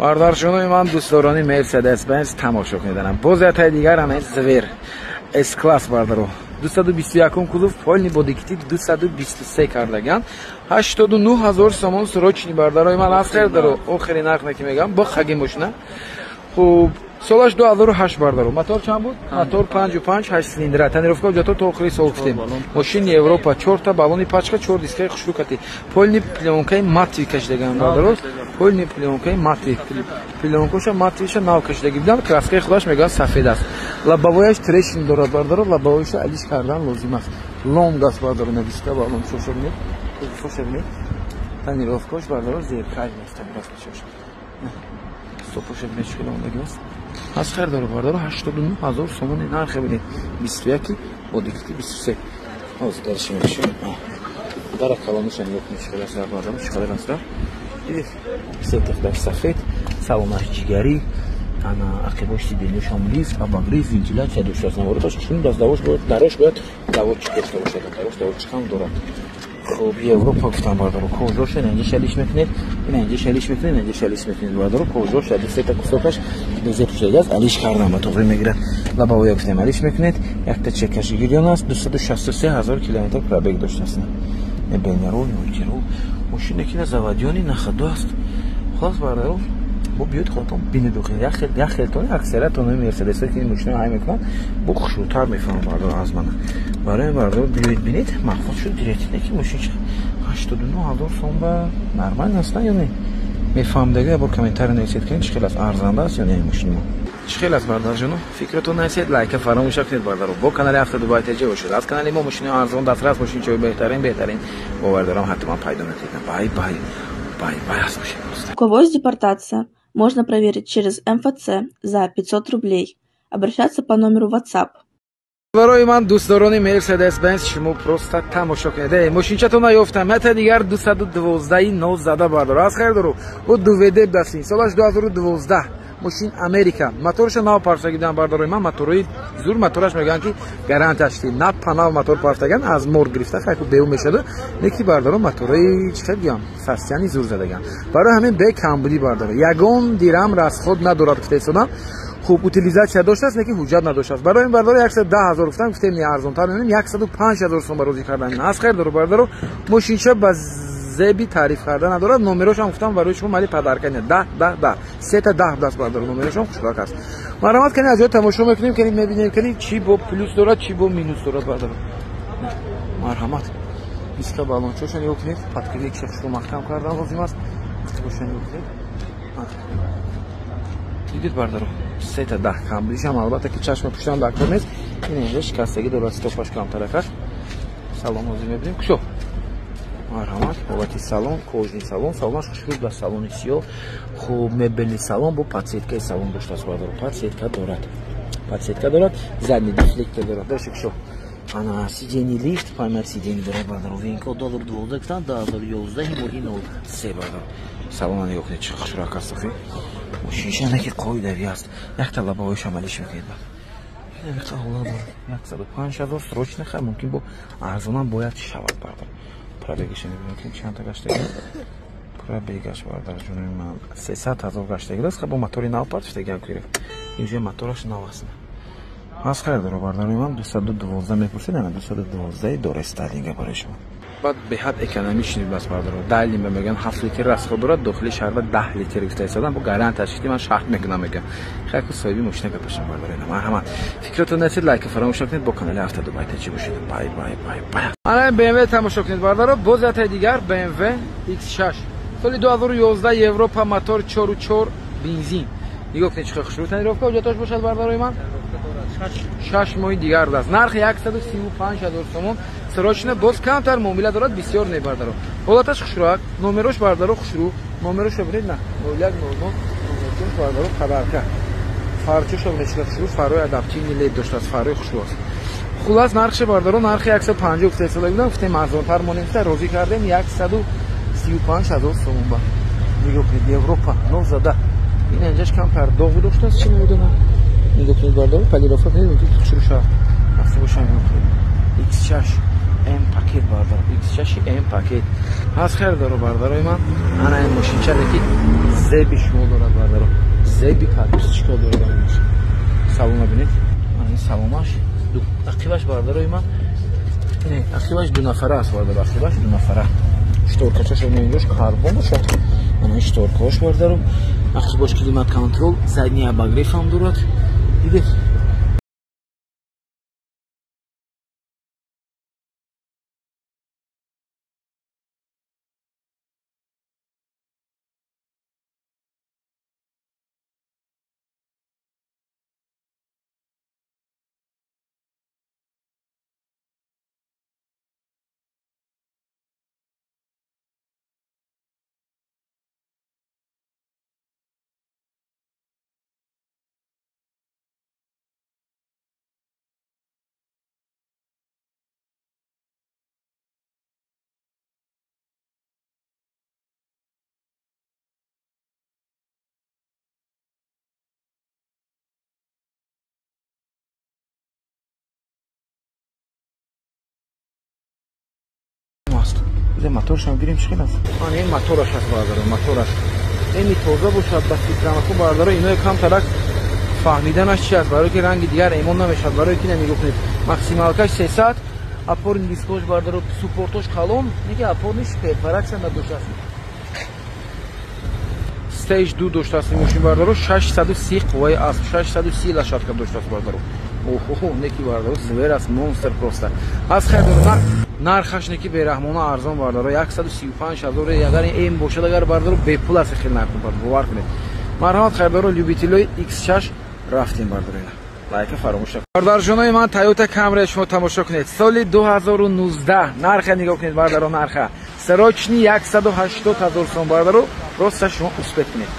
Бародаршонои ман, дӯстдорони Мерседес Бенз, тамошо кунед. Боз ятаи дигар ана звер С класс, бардаро. 221 кузов, полный бодикити 223 кардаган. 89 ҳазор сомон срочный, бардарои ман, аз хер даро. Охири нарх ки мегам, бо хаги мошина. Хуб, солаш 2008, бардаро. Мотор чанд буд? Мотор 5.5, 8 цилиндра. Тонировка ҳуҷҷатҳо то охири сол гуфтем. Мошини Европа, 4 та баллони пачка, 4 дискаи хушрӯ кати. Полный плёнкаи матовый кашидаган, бардаро. Полный плёнкаи матовый. Плёнкаша матовыйша нав кашидаги будам, краскаи худаш мегӯяд сафед аст. Лобовояш трещин дорад, бардаро, лобовояша алиш кардан лозим аст. Лонг аст, бардаро, нависка баллон шошабинед. Шошабинед. Тонировкаш, бардаро, зеркал нест, тонировкашош. Стопоша бинед, чӣ хеле ондагӣ аст. Аз хайр дору, бардаро, 89 ҳазор сомони нархе бинед. 21 бодикити 23. Ҳозир дарши мешавем. Дара калониша нигоҳ кунед, чӣ хеле аст, бардаро, чӣ қадар аст. Дидед, сетах сафед, салонаш ҷигарӣ, ана ақибош сиденьяшам лифт, обогрев, вентиляция доштааст. Навороташ чун даст давош бояд, дарош бояд доводчик дошта бошад, дарош доводчикам дорад. Хуб, Европа гуфтам, бардаро, кожоша инҷа шалиш мекунед, ина инҷа шалиш мекунед, инҷа шалиш мекунед, бардаро, кожоша ду сета кусокаш дозе пушида аст, алиш кардам ба тоғри мегирад. Лобовоя гуфтем, алиш мекунед, якта чекаши гирён аст, 263 ҳазор километр пробег доштааст. Бенеро, мультирул, мошине ки на заводённый, на ходу аст. Хулас, бардаро, бо биёд худатон бинед. Як хелтони аксариятони Мерседесо ки ин мошинаро ҳай мекунанд, бо хушрӯтар мефаҳмам, бардаро, аз мана. Барои бардаро, биёед, бинед, махфуз шуд, диред, ки мошинча 89 ҳазор сом ба нормально аст ё не? Мефаҳмдага, бор комментарий нависед, кунед, чӣ хел аст, арзанда аст ё не мошини мо, чӣ хел аст, бардарҷоно? Фикратон нависед, лайка фаромӯш накунед, бардаро. Бо канали ҳафта Дубай теҷа бошед. Аз канали мо мошини арзон, дастрас, мошинчаҳои беҳтарин, беҳтарин, бовар дорам, ҳатман пайдо мекунед. Бай бай, бай бай, аст бошед. У кого есть депортация, можно проверить через МФЦ за 500 рублей. Обращаться по номеру WhatsApp. Барои ман, дӯстдорони Мерседес Бенз, шумо просто тамошо кунед. Э, мошинчатон наёфтам, ята дигар 212 нол зада, бардор, аз хайр дору. Ӯ 2 WD дастин, солаш 2012, мошин Америка, моторша нав партагидан, бардорои ман, моторои зур, мотораш мегӯянд, ки гарантияш на панав мотор партаган, аз мор гирифта хайку беу мешаду неки, бардоро, моторои чӣ хел гӯям, састияни зур задаган. Барои ҳамин бе камбудӣ, бардоро, ягон дирам расход надорад, гуфта истодам. Хуб, утилизация доштааст, лекин ҳуҷҷат надоштааст. Барои ин, бардоро, 110 000 гуфтам, гуфтем не, арзонтар мемонем, 105 000 сом ба розӣ кардан. Аз хайр дору, бардоро, мошинча ба зеби таъриф карда надорад. Номерошам гуфтам барои шумо, мали подарка не, 10, 10, 10, сета 10 даст, бардоро, номерошам хушрак аст. Марҳамат кани, аз ҷо тамошо мекунем, кани мебинем, кани чӣ бо плюс дорад, чӣ бо минус дорад, бардоро. Марҳамат, диска баллончоша нигоҳ кунед, подкрылкаша хушро маҳкам кардан лозим аст. Боша, нигоҳ кунед, дидед, бардаро, сета 10, камбудишам албатта ки чашма пуштан дар кор нест. Ин инҷа шикастагӣ дорад, стопаш камтаракаш. Салон ҳозир мебинем, кушо. Марҳамат, ҳолати салон, кожаный салон, салонаш хушрӯ дар салони сиёҳ. Хуб, мебельный салон бо подсветкаи салон доштааст, бардаро, подсветка дорад, подсветка дорад, задний дефлектор дорад. Доши кушо, ана сиденье лифт, память сиденье дорад, бардаро. ВИН-код 2012 гуфтан, 2011 моҳи 03, бардаро. Салона нигоҳ кунед, чӣ хушрак аст. Охи, мошиншана ки қоидави аст, якта лобовоиш амалиш мекунед. 105 000 срочно, хай, мумкин бо арзонам бояд шавад, бардар. Пробегиша мебинем, чандта гаштаги пробегаш, бардар ҷонои ман, 300 000 гаштаги аст. Хай, бо мотори нав партифтагиам гирифт, инҷо мотораш нав аст. Аз хайр доро, бардарои ман, 212 мепурсед, ана 212 дора стайлинга барои шумо. Баъд беҳад экономичный бас, бардоро. Дальний ба мегӯян 7 литр расход дорад, дохили шаҳрда 10 литр гуфта истодан, бо гарантияш ки ман шарт мекунам, мегӯям. Хайку соҳиби мошина гапашам, бардоро. Марҳамат, фикратон насид, лайка фаромӯш накунед, бо канали ҳафта Дубай чӣ бошед. Бай бай, бай бай. Ана BMW тамошо кунед, бардоро, боз ятаи дигар BMW X6, соли 2011, Европа, мотор 4.4, бензин. Нигоҳ кунед, чӣ хушрӯ тонировка ҳуҷҷатош бошад, бардарои ман, 6 моҳи дигар аст. Нархи 135 000 сомон срочно, боз камтар муомила дорад, бисёр не, бардаро. Ҳолаташ хушрӯак, номерош, бардаро, хушрӯ, номерошо бинед, на 01 00 бардаро, подарка. Фарчошо бинед, чӣ хушрӯ, фарои адаптивный лед доштааст, фарои хушрӯ аст. Хулас, нархше, бардаро, нархи 150 гуфта истода будам, гуфтем арзонтар монем, розӣ кардем 135 000 сомон ба. Нигоҳ кунед, Европа, нозада. Ин инҷаш камтар доғ доштааст, чӣ намедонам. Нигоҳ кунед, бардаро, полировка кунед, мумкин хушрӯ шавад. Рафта бошам, нигоҳ кунед. X6. М пакет бардаро, X6 М пакет. Ҳаст харидоро бардарои ман. Ана ин мошинча ки зеби шумо дорад бардаро. Зеби подписчико дорад ин мошин. Салона бинед. Ана ин салонаш, ақибаш бардарои ман. Не, ақибаш ду нафара аст бардаро, ақибаш ду нафара. Шторкачаш инҷош карбон бошад. Ана ин шторкаош бардаро. Ақибаш климат контрол, задний обогрев ҳам дорад. Дидед? Моторшам гирем чӣ хел аст? Ан ин мотораш аст бардаро, мотораш. Эми тоза бошад ба фикрамаку бардаро, иное камтарак фаҳмиданаш чи аст, барои ки ранги дигар эмон намешавад, барои ки нигоҳ кунед. Максималкаш 300, опорни дискош бардаро, суппортош калон, неки опорниш перфорация надоштааст. Стейҷ 2 доштааст ин мошин бардаро, 630 қувваи асп, 630 лошадка доштааст бардаро. Охо, неки бардаро, звер аст, монстр просто. Аз хайр нархаш неки бераҳмона арзон бардаро, 135 ҳазор. Агар ин бошад, агар бардаро бепул аст, хел нарх бовар кунед. Марҳамат харидоро, любителои X6 рафтем бардаро. Лайка фаромӯш накунед. Бардарҷонои ман, Toyota Camry шумо тамошо кунед. Соли 2019 нарха нигоҳ кунед бардаро, нарха. Срочни 180 ҳазор сом бардаро, просто шумо успет кунед.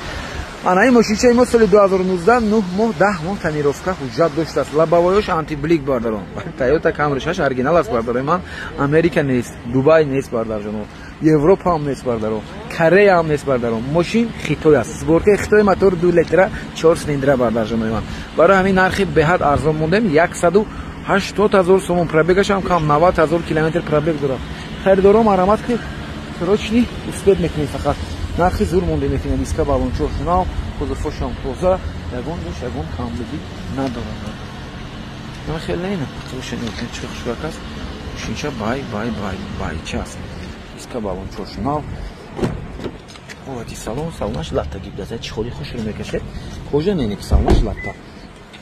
Ана ин мошинчаи мо соли 2019 9 моҳ 10 моҳ тонировка ҳуҷҷат доштааст. Лобовоёш антиблик бардаро. Toyota Camry 6 оригинал аст бардарои ман. Америка нест, Дубай нест бардарҷоно, Европа ҳам нест бардаро, Корея ҳам нест бардаро. Мошин Хитой аст. Сборкаи Хитой, мотор 2 литра, 4 цилиндра бардарҷонои ман. Барои ҳамин нархи беҳад арзон мондем, 180 ҳазор сомон. Пробегаш ҳам кам, 90 ҳазор километр пробег дорад. Харидоро марҳамат кунед, срочни успет мекунед фақат. Нархи зур монда мекунад, диска балончо шунав, кузовошам тоза, ягон ҷош ягон камбудӣ надорад. На хеле не, хушен чӣ хушрак аст. Шинча бай бай бай бай чи аст. Диска балончо шунав. Ҳолати салон, салонаш латта гибдаса, чи холи хушро мекашед. Кожа не, ки салонаш латта.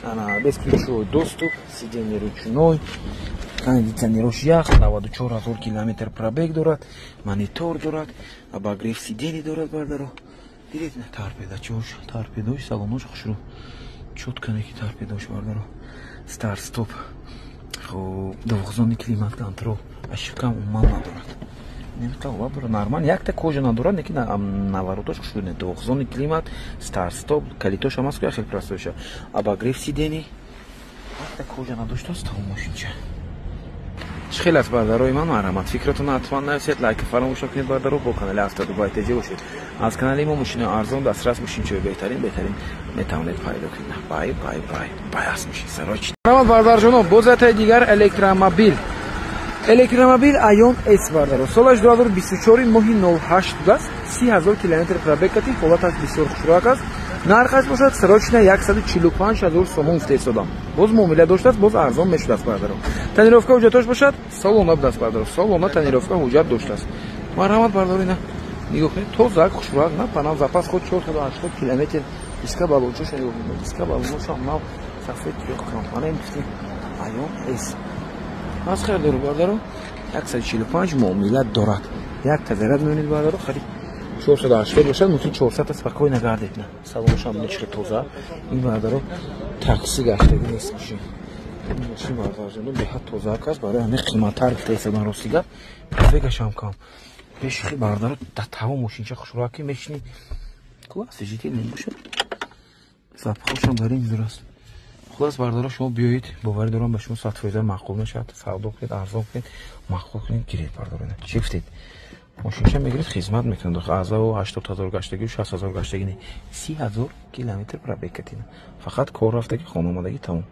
Ана бесключевой доступ, сиденье ручной, кондиционерош ях, 94 ҳазор километр пробег дорад, монитор дорад, обогрев сидений дорад бардаро. Дидед, торпедачош, торпедош, салонош хушрӯ. Чётко неки торпедош бардаро. Старт стоп. Хоб, двухзонный климат контрол. Ошибка умуман надорад. Немитава бро, нормально. Якта кожа надорад, неки наворотош хушрӯ не. Двухзонный климат, старт стоп, калитош ҳам аст, ки хеле простойша. Обогрев сидений. Якта кожа надоштааст, тамом мошинча. Чӣ хел аст бардарои ман, марҳамат фикратонро ҳатман нависед, лайк фаромӯш накунед бардаро, бо канали Авто Дубай ТЖ бошед. Аз канали мо мошинои арзон, дастрас, мошинчаи беҳтарин, беҳтарин метавонед пайдо кунед. Бай бай бай бай аст мошин сароч. Марҳамат бардарҷоно, боз ятаи дигар электромобил. Электромобил Aion S бардаро. Солаш 2024 моҳи 08 будааст, 30 ҳазор километр пробег кати, ҳолаташ бисёр хушрӯяк аст. Нархаш бошад срочно 145 ҳазор сомон гуфта истодам. Боз муомила доштааст, боз арзон мешудааст бардаро. Тонировка ҳуҷҷатош бошад солона будааст бардаро. Солона тонировка ҳуҷҷат доштааст. Марҳамат бардаро, ина нигоҳ кунед, тоза, хушрӯяк, на панам запас ход 480 километр. Диска балончош нигоҳ кунед, диска балончош ҳам нав сафед ёқ кунам. Мана ин гуфтем Aion S. Аз харидоро бардаро 145 муомила дорад. Як тазарат меонед бардаро, харид 480 бошад, мумкин 400 спокойно гардед. На салоншам нечхе тоза. Ин бардаро такси гаштагӣ нест мошин. Ин мошин бардарҷоно беҳад тоза аст, барои ҳамин қиматтар гуфта истодан рости гап. Пробегашам кам. Бешихи бардаро да таво мошинча хушрӯяк ки мешини. Ку освежитель мебошад. Запахошам дар ин зур аст. Хулас бардаро, шумо биёед, боварӣ дорам ба шумо 100% маъқул мешавад. Савдо кунед, арзон кунед, маъқул кунед, гиред бардаро. Чӣ гуфтед? Мошинча мегиред, хизмат мекунад. Азо 80 ҳазор гаштагӣ, 60 ҳазор гаштагӣ не, 30 ҳазор километр пробег катина. Фақат кор рафтагӣ, хона омадагӣ, тамом.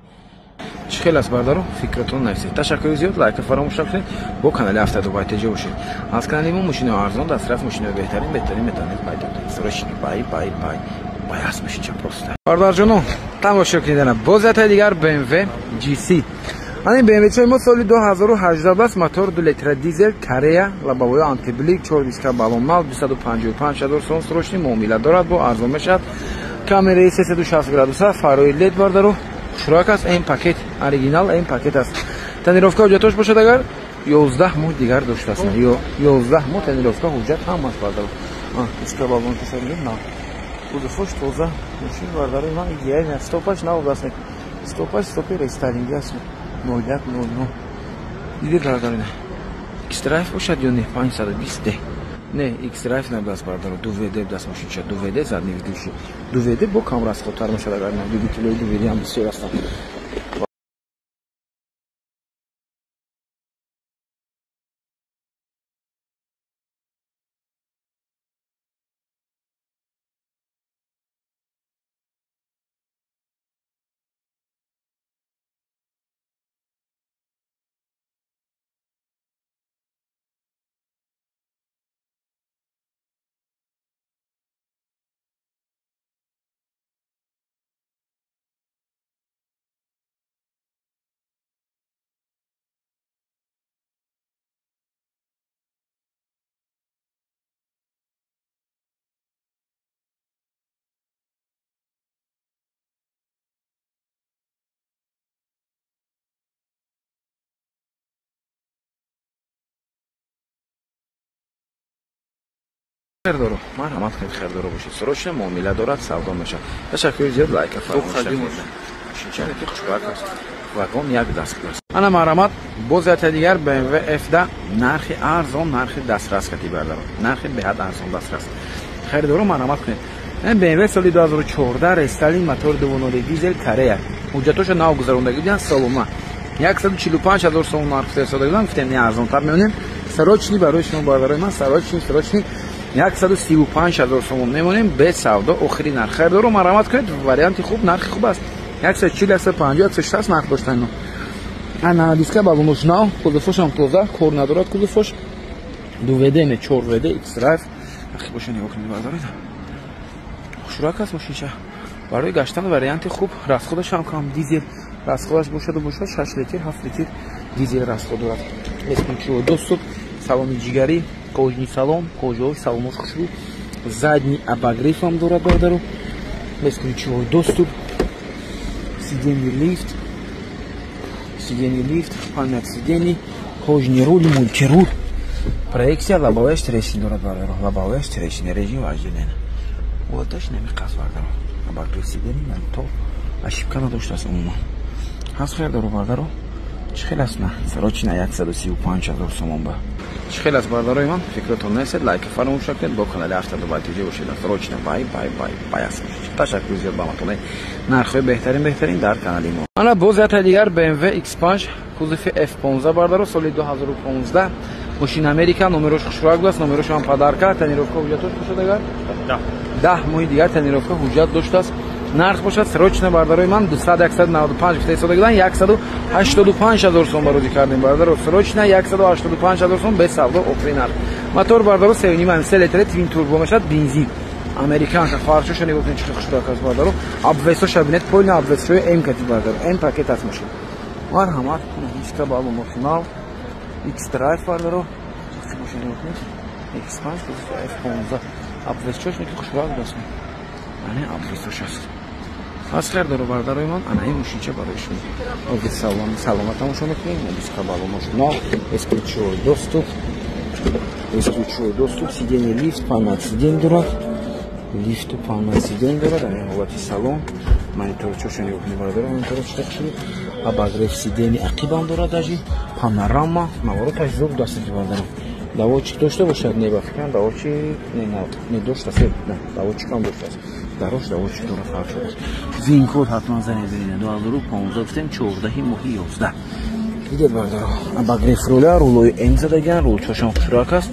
Чӣ хел аст бародаро? Фикратон нависед. Ташаккури зиёд, лайка фаромӯш накунед. Бо канали Автодубай ТЖ бошед. Аз канали мо мошинаи арзон, дастрас, мошинаи беҳтарин, беҳтарин метавонед пайдо кунед. Срочно бай бай бай. Бай аст мошинча просто. Бародарҷоно, тамошо кунед. Боз ятаи дигар BMW GC. Ани BMW мо соли 2018 аст, мотор 2 литра дизел, Корея, лобовой антиблик, 4 диска баллон, 255 ҳазор сом срочный муомила дорад, бо арзон мешавад. Камераи 360 градуса, фарои лед бародаро. Шурак аст, М пакет, оригинал М пакет аст. Тонировка ҳуҷҷатош бошад агар 11 моҳ дигар доштааст. 11 моҳ тонировка ҳуҷҷат ҳам аст бародаро. Диска баллон касаб на. Кузовош тоза. Мошин бародаро ман идеально, стопаш нав аст. Стопаш стопи рестайлинг аст. 0100. Дидед бародаро ина. X-Drive бошад ё не? 520 D. Не, X-Drive набудааст бародаро. 2WD будаст мошинча. 2WD задний ведущий. 2WD бо кам расходтар мешавад агар на. Двигателҳои 2WD ҳам бисёр ҳастанд. Хердоро, марҳамат кунед, хердоро бошед. Срочно муомила дорад, савдо мешавад. Ташаккури зиёд, лайка фаромӯш накунед. Мошинча ки хушбахт аст. Вагон як даст аст. Ана марҳамат, боз яке дигар BMW F10, нархи арзон, нархи дастрас кати бародаро. Нархи беҳад арзон дастрас. Хердоро марҳамат кунед. BMW соли 2014 рестайлинг, мотор 2.0 дизел, Корея. Ҳуҷҷатошо нав гузарондагӣ буданд, солона. 145 ҳазор сомон нарх фиристода буданд, гуфтем не арзонтар мемонем. Срочный барои шумо бародарои ман, срочный, срочный 135 ҳазор сомон мемонем бе савдо, охири нарх. Харидоро марҳамат кунед, варианти хуб, нархи хуб аст. 140, 150, 160 нарх доштан ино. Ана диска баллонош нав, кузовошам тоза, кор надорад кузовош. 2WD не 4WD X-Drive. Ахи боша нигоҳ кунед бародаред. Хушрак аст мошинча. Барои гаштан варианти хуб, расходаш ҳам кам, дизел расходаш бошаду бошад 6 литр, 7 литр дизел расход дорад. Бесключевой доступ, салони ҷигарӣ, кожный салон, кожаҳои салонош хушрӯ, задний обогрев ҳам дорад бародаро, бесключевой доступ, сиденье лифт, память сидений, кожный руль, мультируль, проекция, лобоваяш трещин дорад бародаро, лобоваяш трещин, режим вождения. Ҳолаташ намиқас бародаро, обогрев сидений, монитор, ошибка надоштааст умуман. Ҳаст хердоро бародаро, чӣ хел аст на? Срочно 135 ҳазор сомон ба. Чӣ хел аст бародарои ман? Фикратон несед, лайка фаромӯш накунед, бо канали Автодубай ТЖ бошед. Срочно бай бай бай бай аст. Ташаккури зиёд ба ҳаматон. Нархҳои беҳтарин, беҳтарин дар канали мо. Ана боз яке дигар BMW X5 кузови F15 бародаро, соли 2015, мошин Америка, номерош хушрак аст, номерош ҳам подарка, тонировка ҳуҷҷатош бошад агар 10 моҳи дигар тонировка ҳуҷҷат доштааст. Нарх бошад срочно бародарои ман 200 195 гуфта истода буданд, 185 ҳазор сом барозӣ кардем бародаро. Срочно 185 ҳазор сом бе савдо, охири нарх. Мотор бародаро 3.5 3 литр твин турбо мешавад, бензин. Американка, фаршоша нигоҳ кунед чӣ хушрак аст бародаро. Обвесоша бинед, полный обвесшои М кати бародаро. М пакет аст мошин. Марҳамат, диска баллонош нав, X-Drive бародаро. Боша нигоҳ кунед. X5 F15. Обвесшош неки хушрак аст. Ана обвесош аст. Аз хердоро бародарои ман, ана ин мошинча барои шумо. Оги салон, саломат тамошо мекунем. Диска баллонош нав, бесключевой доступ, бесключевой доступ, сиденье лифт, память сидень дорад, лифту память сидень дорад, ана ҳолати салон, монитор чошо нигоҳ кунед бародаро, монитор чита шуд, обогрев сиденье ақибам дорад, даже панорама, навороташ зуд даст бародаро. Доводчик дошта бошад, не ба фикрам, доводчик не, не доштааст, не, доводчик ҳам доштааст. Дарош доводчик дорад фарқ шудааст. Вин-код ҳатман занед бинед. 2015 гуфтем, 14 моҳи 11. Дидед бародаро, обогрев руля, рулои М задаган, рулчошон хушрак аст.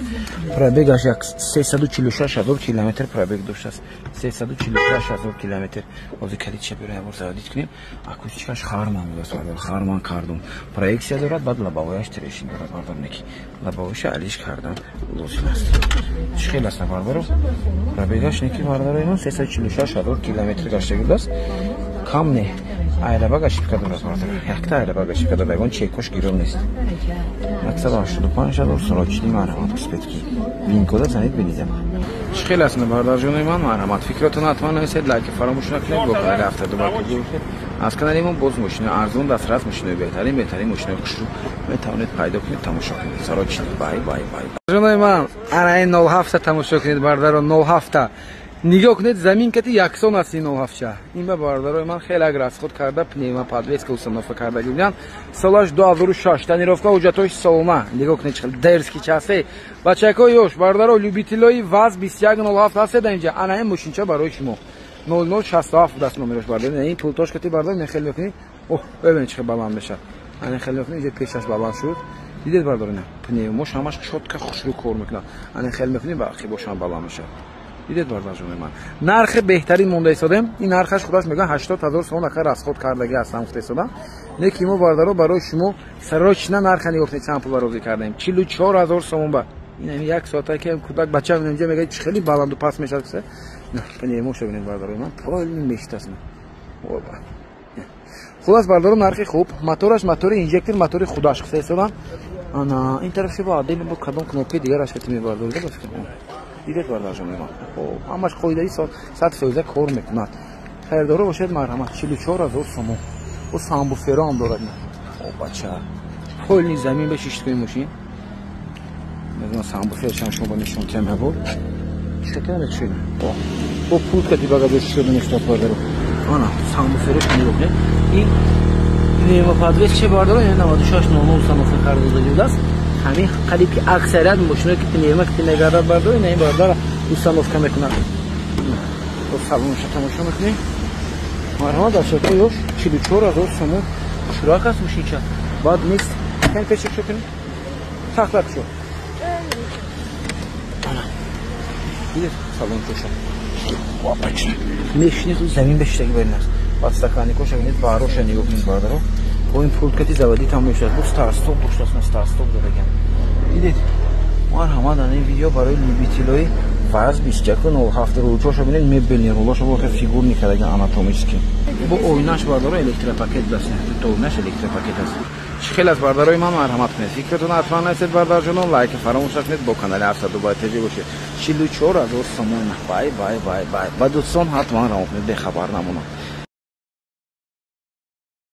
Пробегаш 346 ҳазор километр пробег доштааст. 346 ҳазор километр. Ҳозир калидша биёрем, як бор заводить кунем. Акустикаш Харман будааст, бардар. Харман кардум. Проекция дорад, баъд лобовояш трещин дорад, бардар, неки. Лобовояша алиш кардан лозим аст. Чӣ хел аст, бардаро? Пробегаш неки, бардаро, имон 346 ҳазор километр гаштагӣ будааст. Кам не. Айрабаг ошибка дорад, бардар. Якта айрабаг ошибка дорад, ягон чекош гирон нест. 185 ҳазор срочный, марҳамат, успеть ки. Вин-кода занед, бинидем. Чӣ хел аст, бардарҷонои ман, марҳамат. Фикротон ҳатман нависед, лайки фаромӯш накунед, бо канали 72 бошед. Аз канали мо боз мошинои арзон, дастрас, мошинои беҳтарин, беҳтарин мошинои хушрӯ метавонед пайдо кунед, тамошо кунед. Срочный, бай, бай, бай. Ҷонои ман, ана ин 07 тамошо кунед, бардаро, 07. Нигоҳ кунед, замин кати яксон аст ин 07. Ин ба бардарои ман хеле ак расход карда, пневмоподвеска установка кардаги буданд. Солаш 2006, тонировка, ҳуҷҷатҳои солона. Нигоҳ кунед, чӣ хел дерзкий часе. Бачакҳои ёш, бардаро, любителои ВАЗ 2107 ҳастед инҷа. Ана ин мошинча барои шумо. 0067 будааст номераш, бардар. Ин пултош кати, бардар, ин хел мекунӣ. Оҳ, бибинед, чӣ хел баланд мешавад. Ана хел мекунӣ, инҷа пешаш баланд шуд. Дидед, бардар, ина пневмош ҳамаш чётко хушрӯ кор мекунад. Ана хел мекунӣ, ба қибошам баланд мешавад. Дидед, бардарҷони ман, нархи беҳтарин монда истодем. Ин нархаш худаш мегӯяд 80 ҳазор сомон ака расход кардагӣ ҳастам, гуфта истодам. Лекин мо, бардаро, барои шумо срочно нарха нигоҳ кунед, чанд пул розӣ кардем. 44 ҳазор сомон ба. Ин ҳамин як соата ки кӯдак бача инҷа мегӯяд, чӣ хеле баланду паст мешавад. Пневмоша бинед, бардарои ман, полный мештаст. Хулас, бардаро, нархи хуб. Мотораш мотори инжектор, мотори худаш гуфта истодам. Ана ин тараф шиба отдельно бо кадом кнопкаи дигараш ки мебардорida ба фикр. Дидед, бардарҷони ман, ҳамаш қоидаи 100% кор мекунад. Харидоро бошед, марҳамат, 44 ҳазор сомон. О, сабвуферо ҳам дорад. О, бача, полный замин бешишт кунем мошин. Медонам, сабвуфер чанд шумо ба нишон тиям ябор. Чӣ мекушед? О, бо пулт кати багажош шуда мештад, бардаро. Ана сабвуферош нигоҳ кунед. Ин пневмоподвес бардаро, 9600 установка карда дода будааст. Ҳамин қариб ки аксарият мошиное ки пневма ки мегардад, бардор, ина ин бардар установка мекунад. Бо салонша тамошо мекунем. Марҳамат, бачаҳо ёш, 44 ҳазор сомон, хушрӯак аст мошинча. Баъд нест. Кани пешак шо кунем. Тахтак шо. Ана. Дидед салончоша. Ва бача. Мешини худ замин бешиштаги барин аст. Подстаканникоша бинед, бароша нигоҳ кунед, бардаро. Бо ин пулт кати заводить ҳам мешавад. Бо старт-стоп доштааст, старт-стоп додаган. Дидед? Марҳамат, ана ин видео барои любителои ВАЗ 2107. Рулчоша бинед, мебельный рулоша бо фигурный кардаган, анатомический. Бо оинаш, бардаро, электропакет даст. Дута оинаш электропакет аст. Чӣ хел аст, бардарои ман, марҳамат кунед. Фикртон ҳатман нависед, бардарҷонон, лайк фаромӯш накунед, бо канали 72 ТЖ бошед. 44 ҳазор сомон. Бай, бай, бай, бай. Ба дӯстон ҳатман равон кунед, бехабар намонанд.